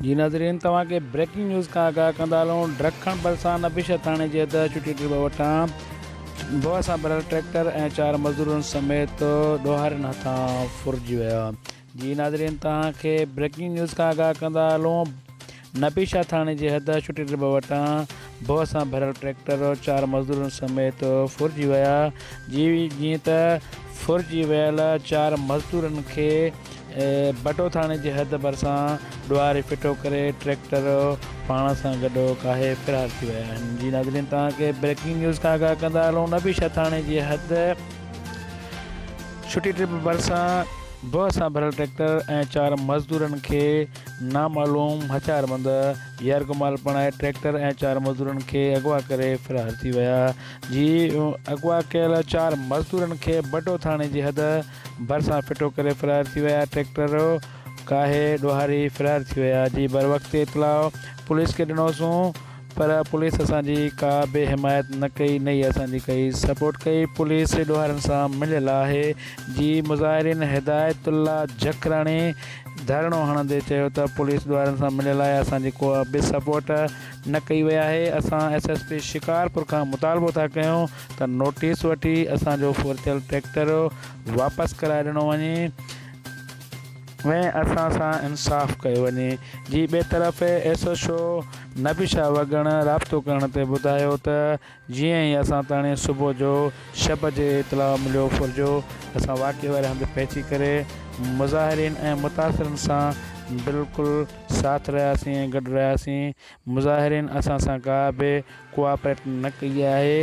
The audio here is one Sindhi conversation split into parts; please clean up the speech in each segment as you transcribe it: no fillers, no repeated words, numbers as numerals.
جي ناظرين توهان کي بريڪنگ نيوز کان آگاهه ڪندا هلون ڊرکڻ ڀرسان نبي شاهه ٿاڻي جي حد ڇٽي ٽرٻ وٽان بوء سان ڀريل ٽريڪٽر ۽ چار مزدورن سميت ڏوهارين هٿان ڦرجي ويا جي ناظرين توهان کي بريڪنگ نيوز کان آگاهه ڪندا هلون نبي شاهه ٿاڻي جي حد ڇٽي ٽرٻ وٽان بوء سان ڀريل ٽريڪٽر چار مزدورن سميت ڦرجي ويا جي جيئن ته ڦرجي ويل چار مزدورن کي ڀٽو ٿاڻي جي حد ڀرسان ڏوهاري ڦٽو ڪري ٽريڪٽر پاڻ سان گڏ ڪاهي فرار ٿي ويا آهن. جي ناظرين توهان کي بريڪنگ نيوز کان آگاهه ڪندا هلون نبي شاهه ٿاڻي جي حد ڇٽي ٽرپ ڀرسان بهه سان ڀريل ٽريڪٽر ۽ چار مزدورن کي نامعلوم هٿياربند يرغمال بڻائي ٽريڪٽر ۽ چار مزدورن کي اغوا ڪري فرار ٿي ويا جي اغوا ڪيل چار مزدورن کي بڊو ٿاڻي جي حد ڀرسان ڦٽو ڪري فرار ٿي ويا، ٽريڪٽر ڪاهي ڏوهاري فرار ٿي ويا جي بروقت اطلاع پوليس کي ڏنوسون پر پوليس اسان جي ڪا به حمايت نه ڪئي نه ئي اسان جي ڪئي سپورٽ ڪئي پوليس ڏوهارين سان مليل آهي جي مظاهرين هدايت الله جکراڻي ڌرڻو هڻندي چيو ته پوليس ڏوهارين سان مليل آهي اسان جي ڪو به سپورٽ نه ڪئي وئي آهي اسان ايس ايس پي شڪارپور کان مطالبو ٿا ڪيون ته نوٽيس وٺي اسان جو ڦرٿيل ٽريڪٽر واپس ڪرائي ڏنو وڃي ۽ اسان سان انصاف ڪيو وڃي جي ٻئي طرف S H O Nabi Shah Wagan رابطو ڪرڻ تي ٻڌايو ته جيئن ئي اسان تاڻي صبح جو ڇهه بجي اطلاع مليو ڦرجو اسان واقعي واري هنڌ پهچي ڪري مظاهرين ۽ متاثرن سان بلڪل ساٿ رهياسين ۽ گڏ رهياسين مظاهرين اسان سان ڪا به ڪوآپريٽ نه ڪئي آهي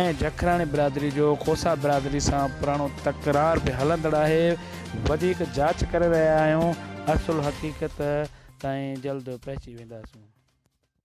۽ جکراڻي برادري جو کوسا برادري سان پراڻو تڪرار به هلندڙ آهي وڌيڪ جاچ ڪري رهيا آهيون اصل حقيقت تائين جلد پهچي وينداسون.